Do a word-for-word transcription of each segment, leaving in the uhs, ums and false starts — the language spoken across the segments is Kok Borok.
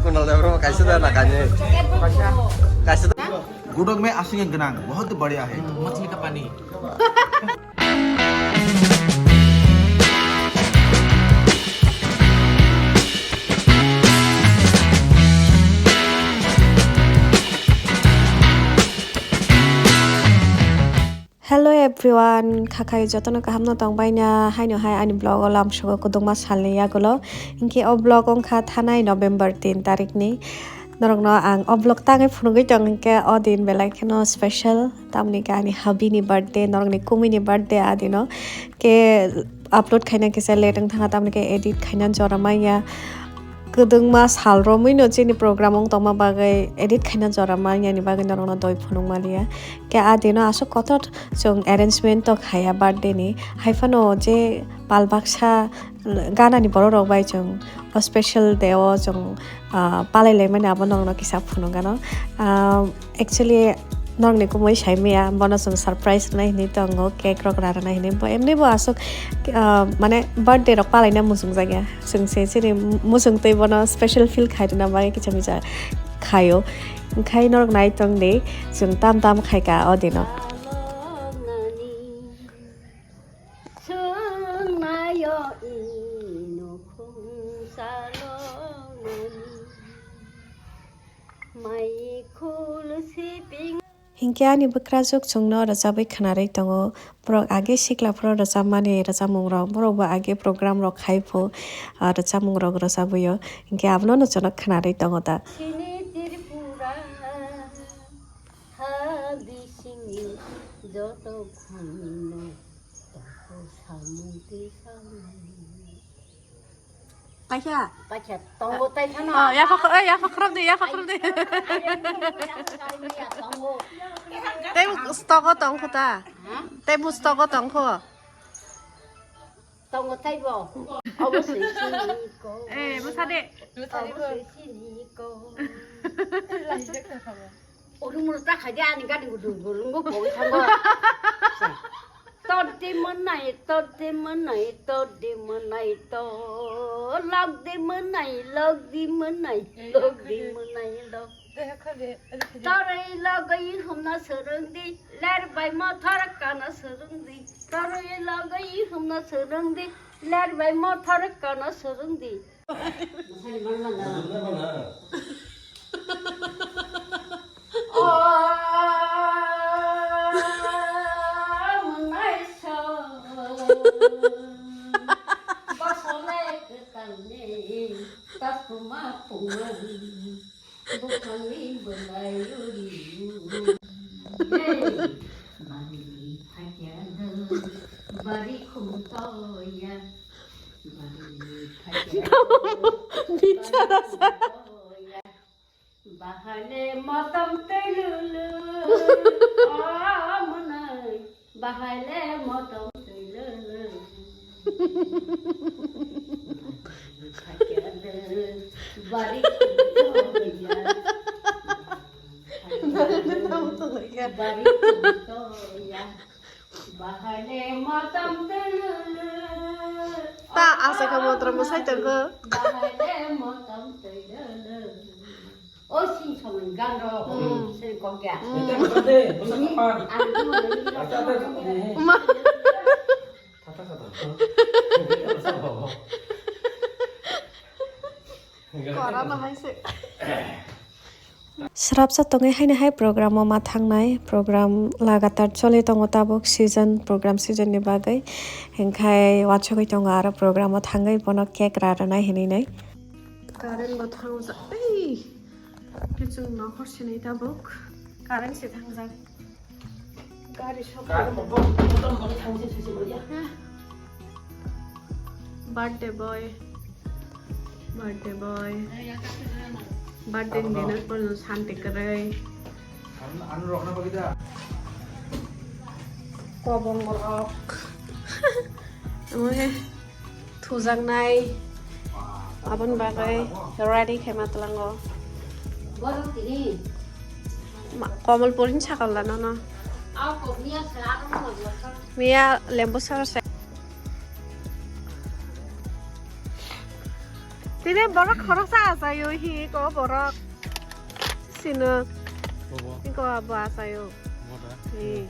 Kunal Debbarma kaisa da na kanye. Kaisa da. Gudok mein asing yang genang, bahut badhiya hai. Machli ka pani. Hello everyone, khakhai jotono kaham no tongbai na, haino hai ani vlog o lamsogo kwdwngma salni yagulo. Hinkhe o vlog wngkha thanai November tin tarikni. Norokno ang o vlog tangwi phunugwi tong hinkhe o din belai kheno special, tamni khe ani hubby ni birthday, norokni kumui ni birthday a dino. Khe upload khaina kisa late wng thangkha, tamni khe edit khaina jora manya. Kwdwngma sal romwi no chini program wng tongma bagwi edit khaina jora manyani bagwi norokno doi phunuk maliya. Khe a dino aswk kotor chwng arrangement to khaya birthday ni. Haiphano je pal baksa ganani borok rok bai chwng o special day o chwng, ah, palai laimani abo norokno kisa phunuk gano. Ah, Actually, norokni kumui sai maya, bono chwng surprise rwnai hinwi tongo, cake rok ra rwnai hinwi. Bo emni bo aswk, ah, mane birthday rok palaina muchung jakya. Chwng se chini muchung twi bono special feel khai rwna bagwi kicha misa khaio. Khai norok nai tong di, chwng tam tam khai ka o dino. Chwng naio ino khung salonani. Mai khul siping. Hinkhe ani bwkrajwk chwngno rwchabwi khwnarwi tongo. Borok age sikla phoro rwchapmani rwchapmungrok, borokbo age program rok khai pho, ah, rwchapmungrok rwchabwio. Hinkhe abono no chwngno khwnarwi tongo da. Chini Tripura ha bisingni joto khunino tongkho samung twi samung. Paikha? Paikha, tongo taikha no. Oh, yapha kho-, eh, yapha khorop de, yapha khorop de. Tongo. Tei bu stogo tong kho ta? Ha? Tei bu stogo tong kho? Tongo taibo. Obo se sini ko. Eh, bwsa de. Obo se sini ko. Oro muro ta khaide ani gadi gudu gulungo pogwi thango. Todi mwnai, todi mwnai, todi mwnai to. Logdi mwnai, logdi mwnai, logdi mwnai log. Toroi logoi humna swrwngdi, ler bai mothor kana swrwngdi. Toroi logoi humna swrwngdi, ler bai mothor kana swrwngdi. Bichara sa. Bahai le motom twi lulu, o mwnai. Bahai le motom twi lulu. Bari. Bari. Ta asa kha motom bwsai tongo. O sing samani gan ro. Hmm. Sing kok ya. Hmm. Ete kok de, bwsa kapan. Ang tu ni. Ate, ate, ate. Ma. Thata kata. Kora no hai se. Srapsa tongwi haino hai program o ma thangnai, program lagatar choli tongo tabuk season, program season ni bagwi. Hinkhe wansugwi tongo aro program o thangwi bono cake ra rwnai hinwi nai. Current bo thangjak tei. Kiching no hor sinai tabuk. Current se thangjak. Gari sok. Birthday boy. Birthday boy. Birthday ni dinner kono santi kwrwi. Kobong borok. Omo khe thujaknai. Aboni bagwi ready khe ma tlango. Ma, Komolpur ni sakal da nono. Miya lembu sara se. Tini borok khoroksa achaio hi ko borok. Sino. Bobo. Iko abo achaio. Boda. Hi.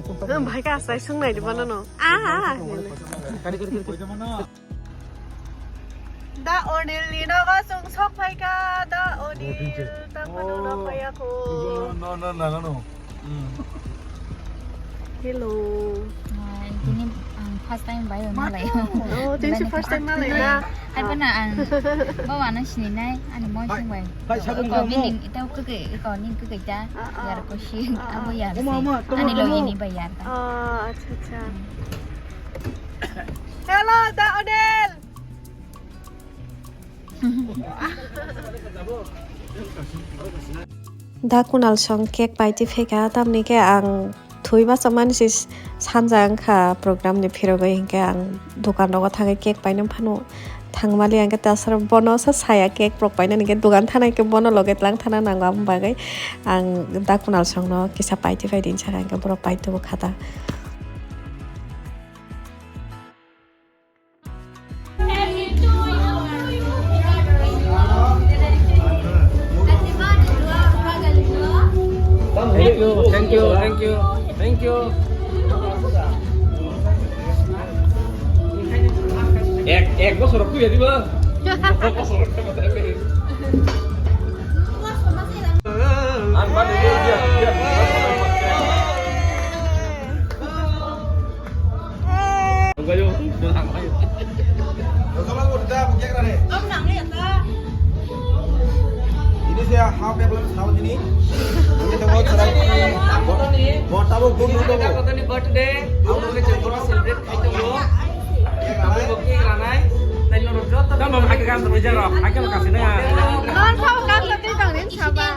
Boda. Bhai ka achai sungnai di bono no. Ah, ah, ah. Kari, kari, kari, kari. Da Onil ni nogo chwng sok phaikha, da Onil. Oh, thank you. Tamo no, oh, phaiya kho. No, no, no, no, no. Mm. Hello. Hai, tini ang first time bai malai. Oh, tini first time malai na. Hai, bana ang bawa no sini nai, ani moi sing bai. Hai, sabun ko kamu. Bini ita kuke, ko ni kuke ta. Ah, ah. Yar ko si, ah, ah, abo yar si. Uma, uma, tunggu, ani lo tunggu. Ini bai yar ta. Ah, acha, acha. Hello, da Onil. Da Kunal song cake paiti phaikha, tamni khe ang thwi bachakmani se sanja wngkha program ni phirogwi, hinkhe ang dokan rogo thangwi cake paina phano thangmali, hinkhe tasaro bono sa saya cake rok painani, hinkhe dogan thana hinkhe bono loge tlang thana nango, aboni bagwi ang da Kunal songno kisa paiti phai di hinwi sakha, hinkhe borok paitubo kha da. Thank you, thank you, thank you, thank you. Ek, ek bosor rok tuya diba? Ek bosor rok tuya diba? Ang balik dia, dia. Ini saya half table sama sini. Ini tengok cerai. Buat tamu gunung dong. Birthday, abo khe chwng bono celebrate khai tongo. Abo bo cake ranai, tai norok joto. Tamo hai khe kam tong jero, hai khe kasi na. Non sao kam tong tong rin saba.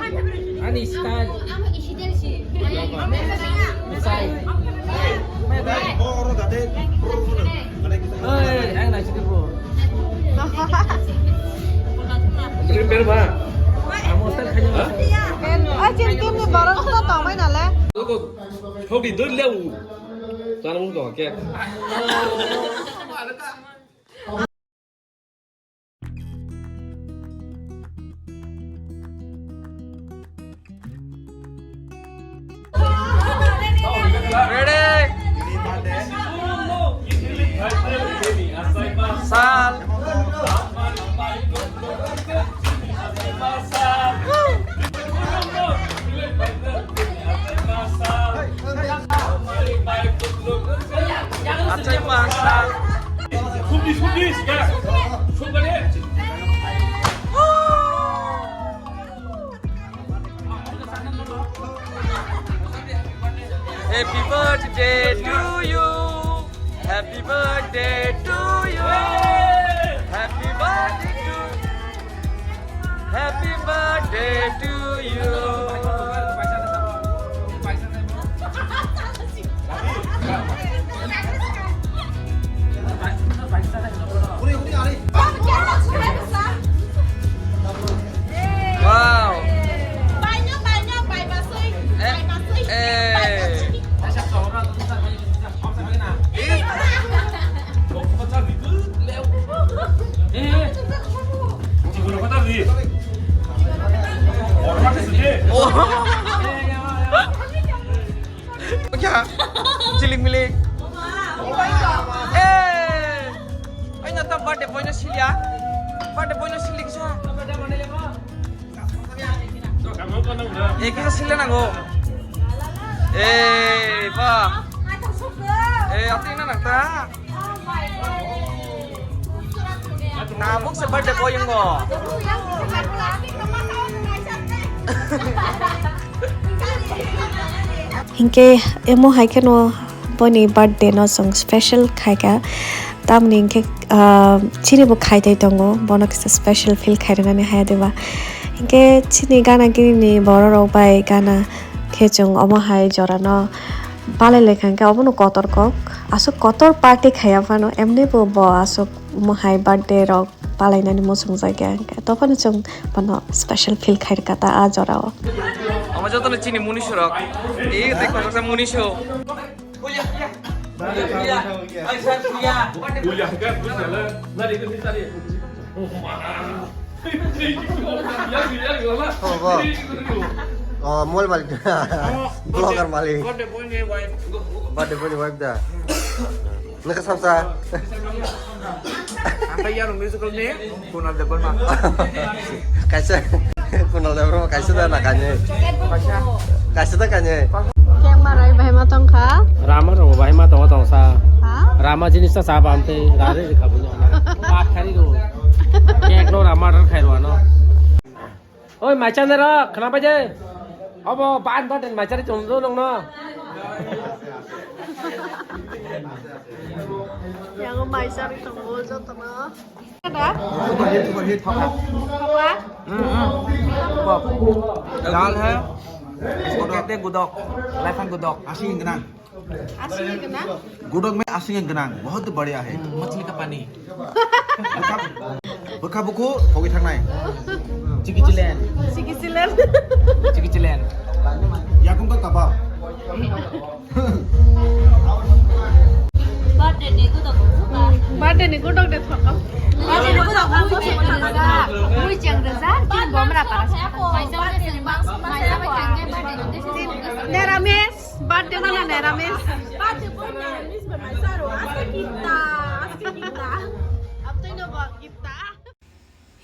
Ani style. Style. Oi, ang nai sikir bo. Ber ba. Amo style khai na. Achin kim ni borok to tongmai nale. Thok di doi lew. Chana mung tong khe. Ready? Sal. Achai masa. Happy birthday to you. Happy birthday to you. Happy birthday to, happy birthday to you. Wow. Eh, eh. Kya? Jiling miling. Eh. Aina ta birthday boy na silia. Birthday boy na siling sa. Eh, kisa sile nango. Eh, ba. Eh, ati na nang ta. Tabuk se birthday boy wngkha. Hinkhe emo hai kheno boni birthday no chwng special khaikha. Tamoni hinkhe, ah, chini bo khaitai tongo, bono kisa special feel khairwnani haya deba. Hinkhe chini gana gini ni borok rok bai gana khe chwng omo hai jora no palai laikha hinkhe obono kotor kok. Aswk kotor party khaiya phano, emni bo bo aswk omo hai birthday rok palainani muchung jakya hinkhe, tophano chwng bono special feel khairwkha ta a jorao. Omo jotono chini munisu rok. Ee, tei khoroksa munisu. Obo. Oh, mall malik. Vlogger malik. Birthday boy ni wife da. Naka samsa. Ang kaya musical ni. Kunal Debbarma. Kaisa Kunal Debbarma kaisa da na kanye. Kaisa da kanye. Keng marai bahai ma tongkha. Rama rok bahai ma tongo tongsa. Ha? Rama jinis ta sa bam te rare rikha bunya. Pat khari ro. Kek no rama ran khai ro ano. Oi macha ne ro khna baje. Obo ban ba den macha ri chong do nong no. Yang macha ri chong do joto no. Ada? Super hit, super hit. Apa? Hmm, hmm. Super. दाल है, इसको कहते हैं गुदोक, लाइफान गुदोक। Asing yang kena. Asing yang kena? Gudok में asing yang kena, बहुत बढ़िया है। मछली का पानी। Bwkha, bwkha bukhu, thogi thangnai. Chiki chilen. Chiki chilen. Chiki chilen. Yakung ka kabab. Birthday ni gudok de thokam. Birthday ni gudok de thokam. Mui cheng reza, mui cheng reza, kin bomra para. Neramis, birthday mana Neramis? Birthday boy Neramis bermain saro. Aske kita, aske kita. Abtoi no ba kita.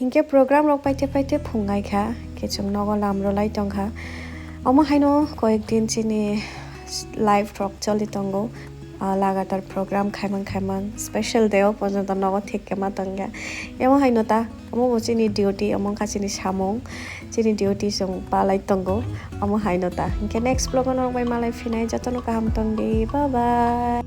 Hinkhe program rok paithe paithe phungai kha, khe chwng nogo lam rwlai tong kha. Omo haino koyek din chini live rok choli tongo, ah, lagatar program khaimang khaimang, special day o porjonto nogo thik khe ma tong kha. Emo haino ta, omo bo chini duty, omo wngkha chini samung, chini duty chwng palai tongo, omo haino ta. Hinkhe next vlog o norok bai malai phinai, jotono kaham tong di, bye bye.